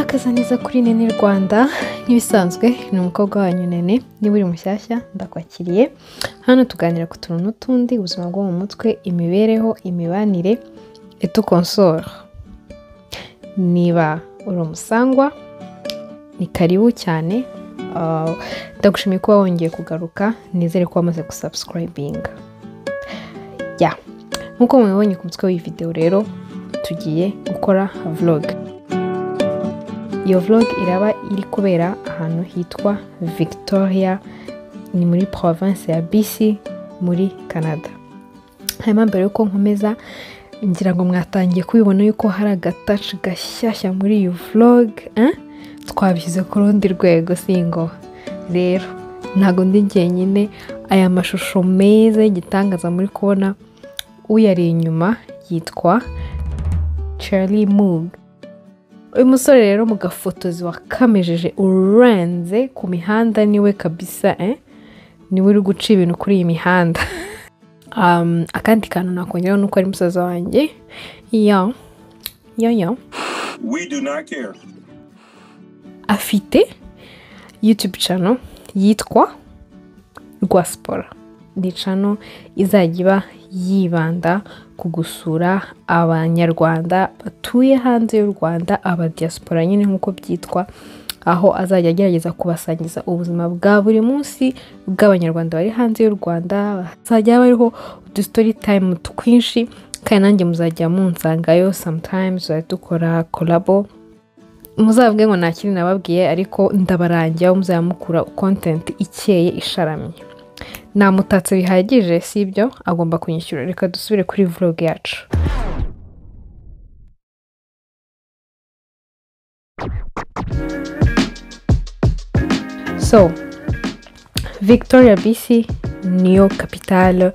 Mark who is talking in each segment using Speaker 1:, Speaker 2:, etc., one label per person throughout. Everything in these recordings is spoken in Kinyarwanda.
Speaker 1: Murakaza neza kuri Nene Rwanda. Nk'ibisanzwe ni umukobwa wanyu Nene, niba uri mushyashya ndakwakiriye. Hano tuganira ku tuntu n'utundi, ubuzima bwo mu mutwe, imibereho, imibanire et tout consort. Niba uri umusangwa ni karibu cyane. Ndagushimiye kuba wongeye kugaruka, nizere ko wamaze gusubscribinga. Ya, nkuko mubibonye ku mutwe w'iyi video rero tugiye gukora vlog. Iyo vlog iraba iri kubera ahantu hitwa Victoria, ni muri province ya BC muri Canada. Hanyuma mbere yuko nkomeza, ngira ngo mwatangiye kubibona yuko hari agatouch gashyashya muri iyo vlog, Twabishyize ku rundi rwego singo. Rero ntago ndi njyenyine, aya mashusho meza y'igitangaza muri kubona, uyari inyuma yitwa Charlie Moog. Uyu musore rero mu gafotozi wakamejeje urenze ku mihanda niwe kabisa, Niwe uri guca ibintu kuri iyi mihanda. Akandi kantu nakongeraho nuko ari musaza wanjye. Ya. Ya ya.
Speaker 2: We do not care.
Speaker 1: Afite YouTube channel yitwa Rwaspora. Ni channel izajya iba yibanda ku gusura abanyarwanda batuye hanze y'u Rwanda, aba diaspora nyine nkuko byitwa, aho azajya agerageza kubasangiza ubuzima bwa buri munsi bw'abanyarwanda bari hanze y'u Rwanda. Hazajya hariho udu story time twinshi, kandi nanjye muzajya munsangayo sometimes, tuzajya dukora collabo. Muzavuge ngo nta kindi nababwiye, ariko ndabarangira aho muzajya mukura content ikeye isharamye. Namutatse bihagije, si ibyo agomba kunyishyura. Reka dusubire kuri vlog yacu. So, Victoria BC niyo capitale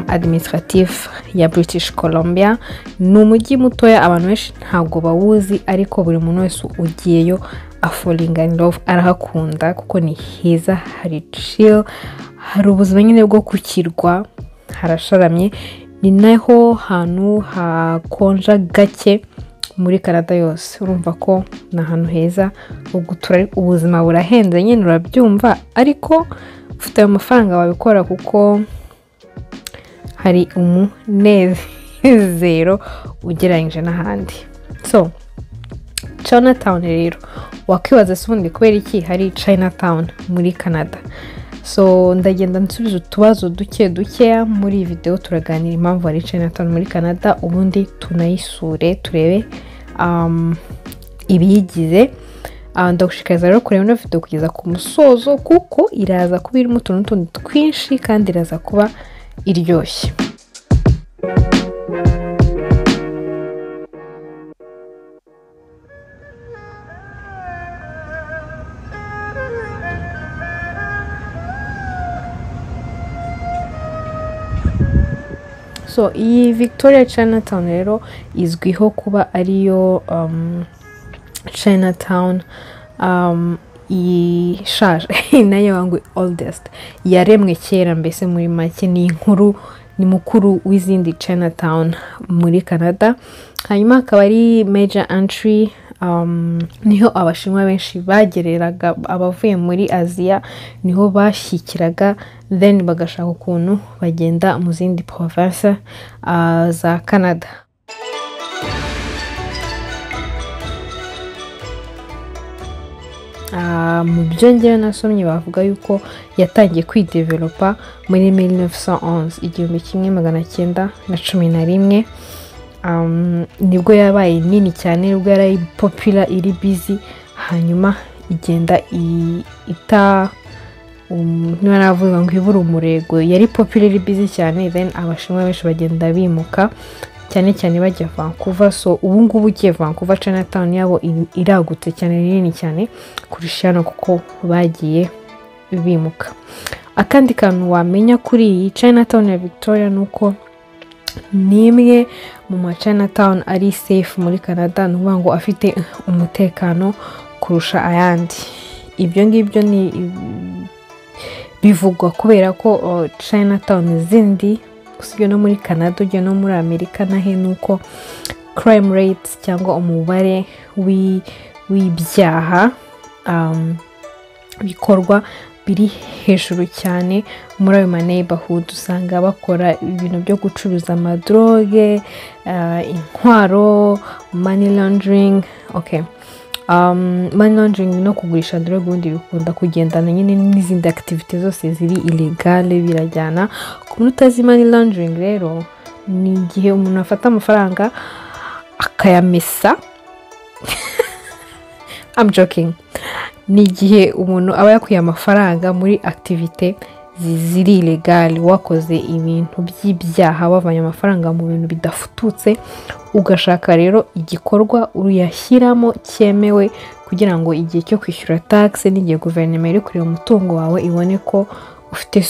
Speaker 1: administrative ya British Columbia. Ni umujyi mutoya, abantu benshi ntabwo bawuzi, ariko buri muntu wese ugiyeyo afallinga in love, arahakunda kuko ni heza, hari chill, hari ubuzima nyine bwo kukirwa, harasharamye. Ni naho hantu hakonja gake muri Canada yose. Urumva ko ni ahantu heza ho gutura, ubuzima burahenze nyine urabyumva, ariko ufite ayo mafaranga wabikora kuko hari umunezero ugereranyije n'ahandi. So Chinatown rero wakwibaza se ubundi kubera iki hari Chinatown muri Canada? So ndagenda nsubiza utubazo duke dukeya muri iyi video, turaganira impamvu hari Chinatown muri Canada, ubundi tunayisure turebe ibiyigize. Ndagushishikariza rero kureba ino video kugeza ku musozo, kuko iraza kuba irimo utuntu n'utundi twinshi kandi iraza kuba iryoshye. So iyi Victoria Chinatown rero izwiho kuba ariyo Chinatown ishaje, nayo wangu oldest, yaremwe kera mbese muri make, ni inkuru, ni mukuru w'izindi Chinatown muri Canada. Hanyuma akaba ari major entry, niho abashinwa benshi bagereraga, abavuye muri Aziya niho bashyikiraga, then bagashaka ukuntu bagenda mu zindi province za Canada. Mu byo njyewe nasomye bavuga yuko yatangiye kwidevelopa muri 1911, 1911. Nibwo yabaye nini cyane, nibwo yari popular, iri busy, hanyuma igenda ita, niba navuga ngo ibura umurego, yari popular iri busy cyane, then abashinwa benshi bagenda bimuka cyane cyane bajya Vancouver. So ubu ngubu ugiye Vancouver, Chinatown yabo iragutse cyane, ni nini cyane kurusha hano kuko bagiye bimuka. Akandi kantu wamenya kuri iyi Chinatown ya Victoria nuko ni imwe mu ma Chinatown ari safe muri Canada, ni ukuvuga ngo afite umutekano kurusha ayandi. Ibyo ngibyo ni bivugwa kubera ko Chinatown zindi usibye no muri Canada ujya no muri Amerika nahe, nuko crime rates cyangwa umubare w'ibyaha bikorwa biri hejuru cyane muri ayo ma neighborhood. Usanga bakora ibintu byo gucuruza amadroge, intwaro, money laundering. Okay, money laundering no kugurisha droge ubundi bikunda kugendana nyine n'izindi activity zose ziri illegale, birajyana. Ku muntu utazi money laundering rero, ni igihe umuntu afata amafaranga akayamesa. I'm joking. Ni igihe umuntu aba yakuye amafaranga muri activité ziri illégal, wakoze ibintu by'ibyaha, wavanye amafaranga mu bintu bidafututse, ugashaka rero igikorwa uyashyiramo cyemewe, kugira ngo igihe cyo kwishyura tax n'igihe guverinoma iri kureba umutungo wawe ibone ko ufite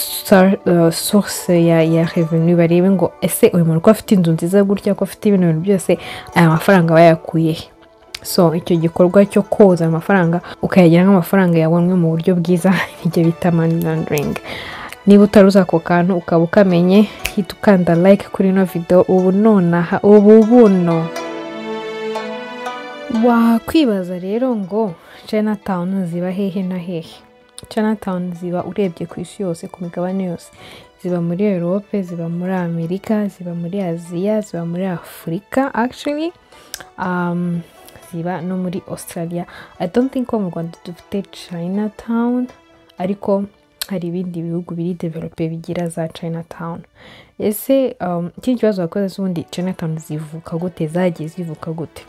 Speaker 1: source ya revenu, barebe ngo: "Ese uyu muntu ko afite inzu nziza gutya, ko afite ibintu bintu byose, aya mafaranga bayakuye he?" So icyo gikorwa cyo koza ayo mafaranga, ukayagira nk'amafaranga yabonwe mu buryo bwiza, nibyo bita money laundering. Niba utaruzi ako kantu ukaba ukamenye, hita ukanda like kuri ino video ubu nonaha, ubu buno. Wakwibaza rero ngo Chinatown ziba hehe na hehe? Chinatown ziba, urebye ku isi yose, ku migabane yose, ziba muri Europe, ziba muri Amerika, ziba muri Aziya, ziba muri Afurika, actually ziba no muri Australia. I don't think ko mu Rwanda dufite Chinatown, ariko hari ibindi bihugu biri developed bigira za Chinatown. Ese ikindi kibazo wakoze se ubundi, Chinatown zivuka gute? Zagiye zivuka gute?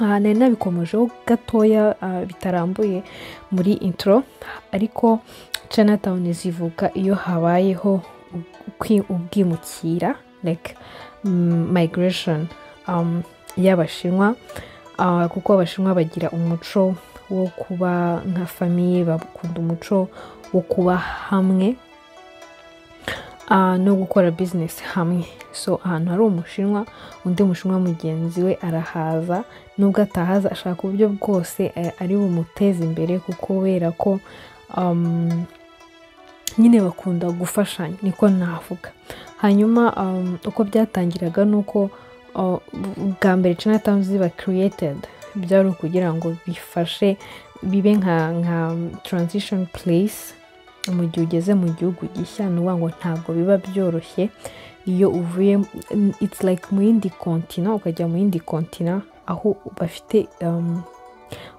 Speaker 1: Aha nari nabikomojeho gatoya, bitarambuye muri intro, ariko Chinatown zivuka iyo habayeho ubwimukira, like migration y'Abashinwa, kuko Abashinwa bagira umuco wo kuba nka famille, bakunda umuco wo kuba hamwe no gukora business hamwe. So ahantu hari Umushinwa, undi Mushinwa mugenzi we arahaza, nubwo atahaza ashaka uburyo bwose ari bumuteze imbere, kuko kubera ko nyine bakunda gufashanya, niko navuga. Hanyuma uko byatangiraga ni uko bwa mbere Chinatown ziba created, byari ukugira ngo bifashe, bibe nka transition place mu gihe ugeze mu gihugu gishya. Ni ukuvuga ngo ntabwo biba byoroshye iyo uvuye, it's like mu yindi continent ukajya mu yindi continent, aho bafite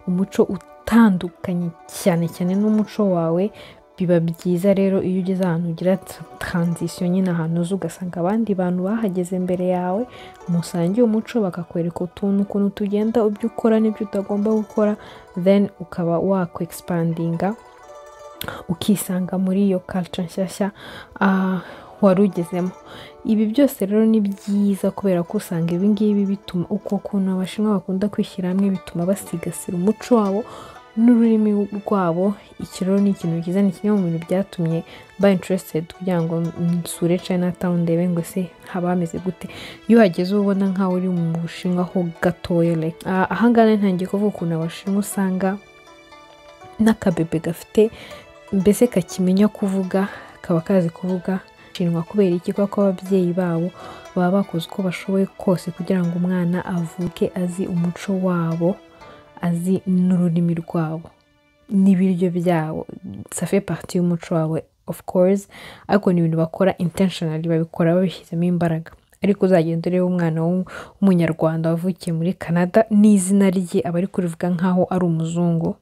Speaker 1: umuco utandukanye cyane cyane n'umuco wawe. Biba byiza rero iyo ugeze ahantu ugira transition nyine, ahantu uza ugasanga abandi bantu bahageze mbere yawe, musangiye umuco, bakakwereka utuntu ukuntu tugenda, ibyo ukora n'ibyo utagomba gukora, then ukaba wakwexpandinga, ukisanga muri iyo culture nshyashya wari ugezemo. Ibi byose rero ni byiza, kubera ko usanga ibi ngibi bituma, uko kuntu Abashinwa bakunda kwishyira hamwe, bituma basigasira umuco wabo n'ururimi rwabo. Iki rero ni ikintu cyiza, ni kimwe mu bintu byatumye ba interested kugira ngo nsure Chinatown, ndebe ngo ese haba hameze gute. Iyo uhageze uba ubona nkaho uri mu Bushinwa ho gatoya, like ahangaha ntangiye kuvuga ukuntu Abashinwa usanga n'akabebe gafite, mbese kakimenya kuvuga, kaba kazi kuvuga Shinwa. Kubera iki? Kuko ababyeyi babo baba bakoze uko bashoboye kose kugira ngo umwana avuke azi umuco wabo, azi n'ururimi rwabo n'ibiryo byabo. Ça fait partie y'umuco wabo, of course, ariko ni ibintu bakora intentionally, babikora babishyizemo imbaraga. Ariko uzagenda urebe umwana w'Umunyarwanda wavukiye muri Canada, n'izina rye aba ari kurivuga nk'aho ari umuzungu,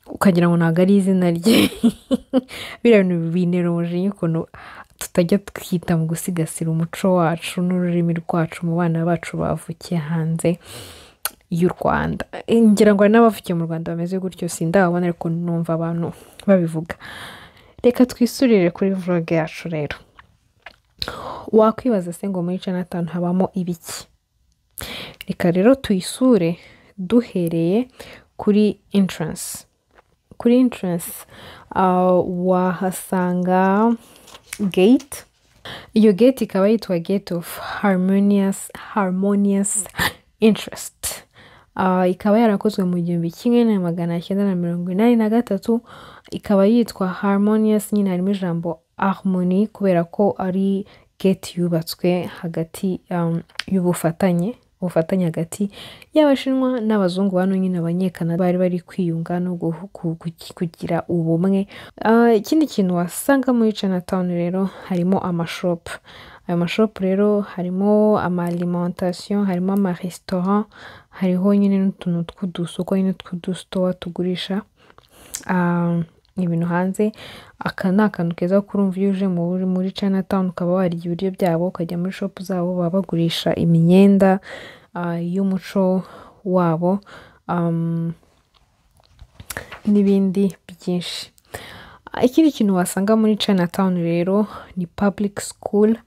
Speaker 1: ukagira ngo ntabwo ari izina rye. Biriya bintu bintera umujinya, ukuntu tutajya twita mu gusigasira umuco wacu n'ururimi rwacu mu bana bacu bavukiye hanze y'u Rwanda. Ngira ngo hari n'abavukiye mu Rwanda bameze gutyo, sindababona, ariko numva abantu babivuga. Reka twisurire kuri vlog yacu rero. Wakwibaza se ngo muri Chinatown habamo ibiki? Reka rero tuyisure duhereye kuri entrance. Kuri entrance wahasanga gate. Iyo gate ikaba yitwa Gate of Harmonious Interest. Ikaba yarakozwe mu 1983. Ikaba yitwa harmonious nyine, harimo ijambo harmony, kubera ko ari gate yubatswe hagati y'ubufatanye. Ubufatanye hagati y'Abashinwa n'abazungu bano nyine Abanyekanada bari bari kwiyunga no kugira ubumwe. Ikindi kintu wasanga muri Chinatown rero harimo amashopu. Ayo mashopu rero harimo ama alimentation, harimo ama restaurant, hariho nyine n'utuntu tw'udusoko nyine tw'udusitowa tugurisha ibintu hanze. Aka ni akantu keza kurumva iyo uje muri Chinatown ukaba warya ibiryo byabo, ukajya muri shop zabo, baba bagurisha imyenda y'umuco wabo n'ibindi byinshi. Ikindi kintu wasanga muri Chinatown rero ni public school.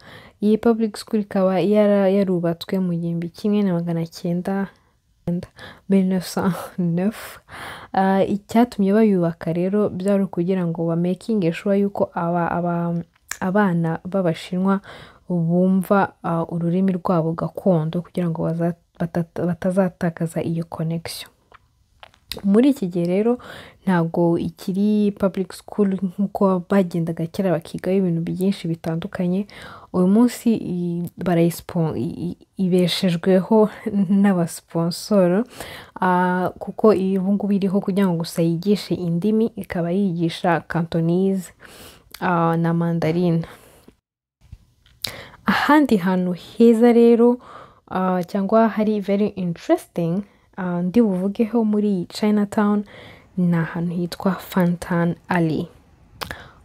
Speaker 1: Iyi public school ikaba yarubatswe mu 1900, 1909. Icyatumye bayubaka rero byari ukugira ngo bamakinge sure yuko abana b'Abashinwa bumva ururimi rwabo gakondo, kugira ngo batazatakaza iyo connection. Muri iki gihe rero ntabwo ikiri public school nk'uko bagendaga kera bakigayo ibintu byinshi bitandukanye. Uyu munsi ibeshejweho n'abasiponsoro, kuko ubu ngubu iriho kugira ngo gusa yigishe indimi, ikaba yigisha Cantonese na Mandarin. Ahandi hantu heza rero cyangwa hari very interesting ndi buvugeho muri Chinatown ni ahantu hitwa Fantan Alley.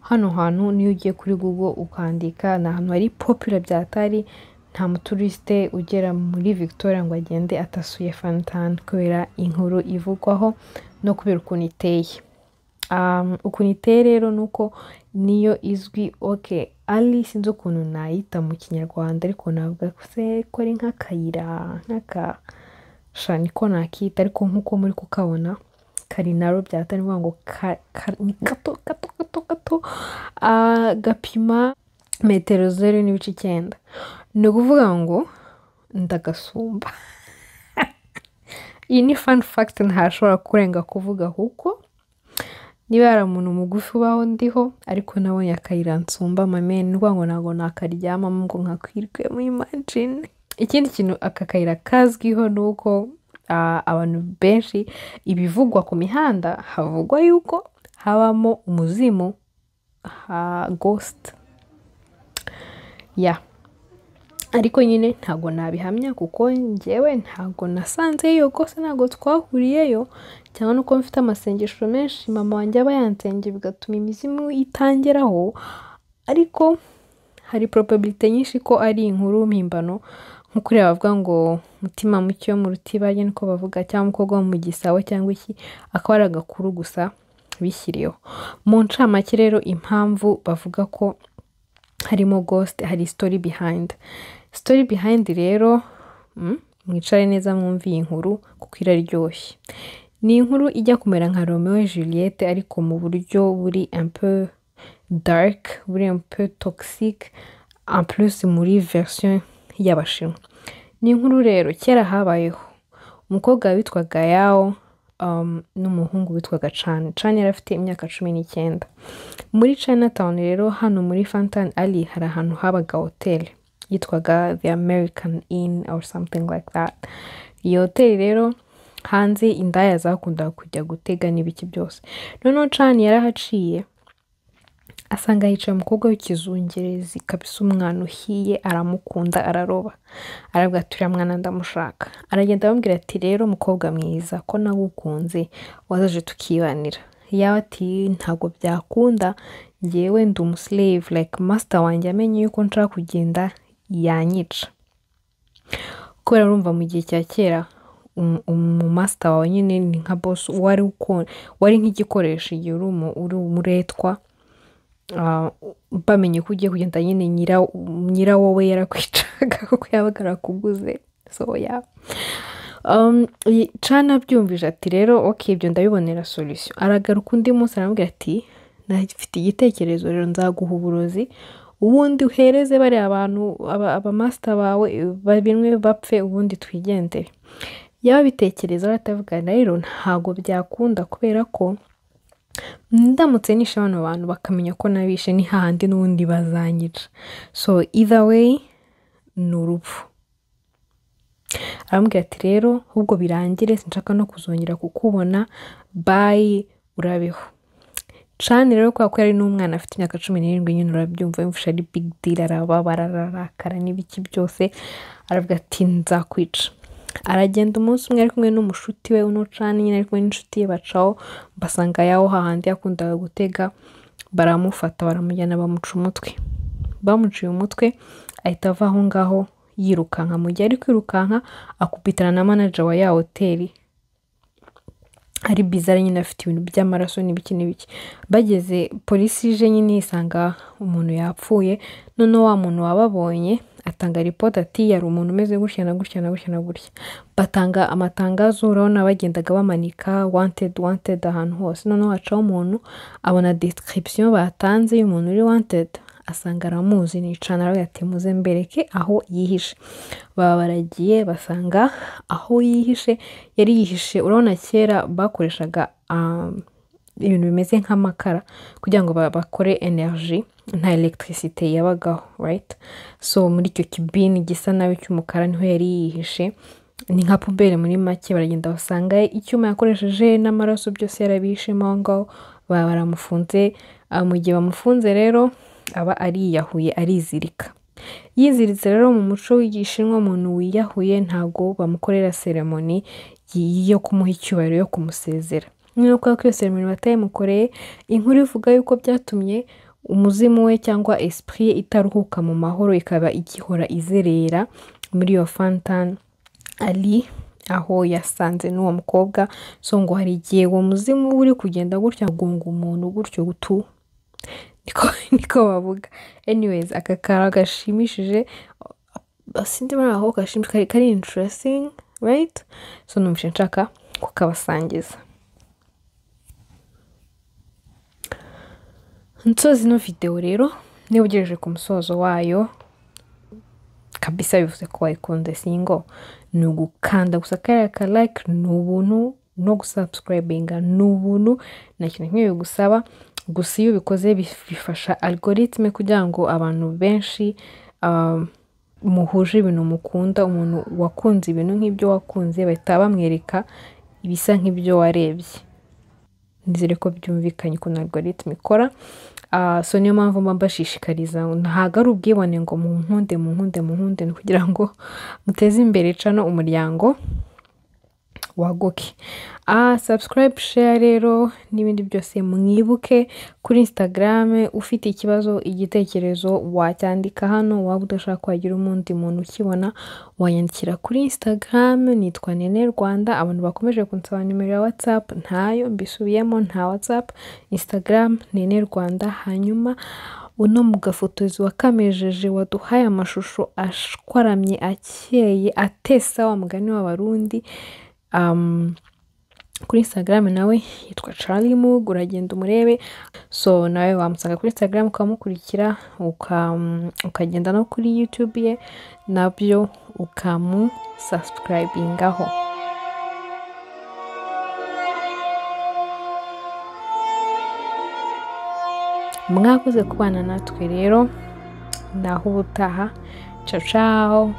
Speaker 1: Hano hantu niyo ugiye kuri Google ukandika, ni ahantu hari popular byatari, nta muturiste ugera muri Victoria ngo agende atasuye Fantan kubera inkuru ivugwaho no kubera ukuntu iteye. Ukuntu iteye rero nuko niyo izwi, okay, alley sinzi ukuntu nayita mu Kinyarwanda, ariko navuga se ko ari nk'akayira, nk'aka sha niko nakita, ariko nkuko muri kukabona kari naro byatari, ni ngo ni gato gato gato gato, gapima metero 0.9, ni ukuvuga ngo ndagasumba. Iyi ni fun fact ntashobora kurenga kuvuga, kuko niba hari umuntu mugufi ubaho ndiho, ariko nabonye akayira nsumba mame, ni ukuvuga ngo ntabwo nakaryamamo ngo nkakwirwemo, imagine. Ikindi kintu aka kayira kazwiho ni uko abantu benshi ibivugwa ku mihanda havugwa yuko habamo umuzimu, ghost ya, ariko nyine ntabwo nabihamya kuko njyewe ntabwo nasanzeyo rwose, ntabwo twahuriyeyo, cyangwa nuko mfite amasengesho menshi mama wanjye aba yansengeye bigatuma imizimu itangeraho, ariko hari probabilité nyinshi ko ari inkuru mpimbano, nkuko uriya bavuga ngo mutima muke wo mu rutibage niko bavuga, cyangwa umukobwa wo mu gisabo cyangwa iki, akaba ari agakuru gusa bishyiriyeho. Mu ncamake rero impamvu bavuga ko harimo ghost, hari story behind. Story behind rero, mwicare neza mwumve iyi nkuru kuko iraryoshye. Ni inkuru ijya kumera nka Romeo et Juliette, ariko mu buryo buri un peu dark, buri un peu toxique, en plus muri version y'Abashinwa. Ni inkuru rero kera habayeho umukobwa witwaga Yao n'umuhungu witwaga Chan. Chan yari afite imyaka 19. Muri Chinatown rero hano muri Fantan Alley hari ahantu habaga hotel yitwaga The American Inn or something like that. Iyo hoteli rero hanze indaya zakundaga kujya gutega n'ibiki byose. Noneho Chan yarahaciye asanga yicaye umukobwa w'ikizungerezi kabisa, umwana uhiye, aramukunda, araroba, aravuga ati uriya mwana ndamushaka. Aragenda aramubwira ati rero mukobwa mwiza, ko nagukunze wazaje tukibanira. Yaba ati ntabwo byakunda, njyewe ndi umuslave, like master wanjye amenye yuko nshaka kugenda yanyica. Kubera urumva mu gihe cya kera umumaster wawe nyine ni nka boss, wari nk'igikoresho igihe uri umuretwa, bamenye ko ugiye kugenda nyine nyira wowe yarakwicaga kuko yabaga arakuguze. So yeah. Chan abyumvise ati rero okay, ibyo ndabibonera solution. Aragaruka undi munsi aramubwira ati mfite igitekerezo rero, nzaguha uburozi ubundi uhereze bariya abantu abamaster bawe babinwe bapfe, ubundi twigendere. Yabitekereza aratavuga rero ntabwo byakunda, kubera ko ndamutse nishe bano bantu bakamenya ko nabishe ni hahandi n'ubundi bazanyica, so either way ni urupfu. Aramubwira ati rero ahubwo birangire, sinshaka no kuzongera kukubona, bye, urabeho. Chan rero kubera ko yari n'umwana afite imyaka 17 nyine urabyumva, yumvishe ari big deal, arababara, ararakara n'ibiki byose, aravuga ati nzakwica. Aragenda umunsi umwe ari kumwe n'umushuti we, uno Chan nyine ari kumwe n'inshuti ye, bacaho basanga yaho hahandi yakundaga gutega, baramufata baramujyana bamuca umutwe. Bamuciye umutwe ahita ava aho ngaho yirukanka. Mu gihe ari kwirukanka akubitana na manager wa ya hoteli, ari bizarre nyine afite ibintu by'amaraso n'ibiki n'ibiki. Bageze polisi ije nyine isanga umuntu yapfuye, noneho wa muntu wababonye atanga report ati yari umuntu umeze gutya na gutya na gutya na gutya. Batanga amatangazo, urabona bagendaga bamanika wanted wanted ahantu hose. Noneho hacaho umuntu abona description batanze y'umuntu uri wanted, asanga aramuzi, ni Chan, aravuga ati muze mbereke aho yihishe. Baba baragiye basanga aho yihishe, yari yihishe. Urabona kera bakoreshaga ibintu bimeze nk'amakara kugira ngo bakore energy, nta electricité yabagaho, right? So muri icyo kibini gisa nabi cy'umukara niho yari yihishe, ni nka pubere muri make. Baragenda basanga icyuma yakoresheje n'amaraso byose yarabihishemo aho ngaho, baba baramufunze. Mu gihe bamufunze rero aba ariyahuye, arizirika. Yiziritse rero mu muco w'igishinwa, umuntu wiyahuye ntago bamukorera seremoni yo kumuha icyubahiro, yo kumusezera. Noneho kubera ko iyo seremoni batayimukoreye, inkuru ivuga yuko byatumye umuzimu we cyangwa esprit ye itaruhuka mu mahoro, ikaba igihora izerera muri iyo Fantan Ali aho yasanze n'uwo mukobwa. So ngo hari igihe uwo muzimu uri kugenda gutya agonga umuntu gutyo tu, niko bavuga. Anyways, aka kara gashimishije, sindi muri aho gashimishije, kari interesting, right? So numvise nshaka kukabasangiza. Nsoza ino video rero, niba ugejeje ku musozo wayo kabisa bivuze ko wayikunze, singo ni ugukanda gusa kariya ka like, ni ubuntu, no gusubscribinga ni ubuntu, nta kintu kimwe bigusaba. Gusa iyo ubikoze bifasha algoritme kugira ngo abantu benshi muhuje ibintu mukunda, umuntu wakunze ibintu nk'ibyo wakunze bahita bamwereka ibisa nk'ibyo warebye. Nizere ko byumvikanye ukuntu algoritme ikora. So niyo mpamvu mba mbashishikariza, ntabwo ari ubwibone ngo munkunde munkunde munkunde, ni kugira ngo muteze imbere cano, umuryango waguke. Subscribe, share rero n'ibindi byose. Mwibuke kuri Instagram, ufite ikibazo, igitekerezo wacyandika hano, waba udashaka kwagira umundi muntu ukibona wanyandikira kuri Instagram, nitwa Nene Rwanda. Abantu bakomeje kunsaba nimero ya WhatsApp, ntayo, mbisubiyemo, nta WhatsApp, Instagram Nene Rwanda. Hanyuma uno mugafotozi wa kamejeje waduhaye amashusho ashwaramye, akeye, atesa wa mugani w'Abarundi, kuri Instagram nawe yitwa Charlie Mug, uragenda umurebe. So nawe wamusanga kuri Instagram ukamukurikira, ukagenda no kuri YouTube ye nabyo ukamusubscribingaho. Mwakoze kubana natwe rero, naho ubutaha. Ciao ciao.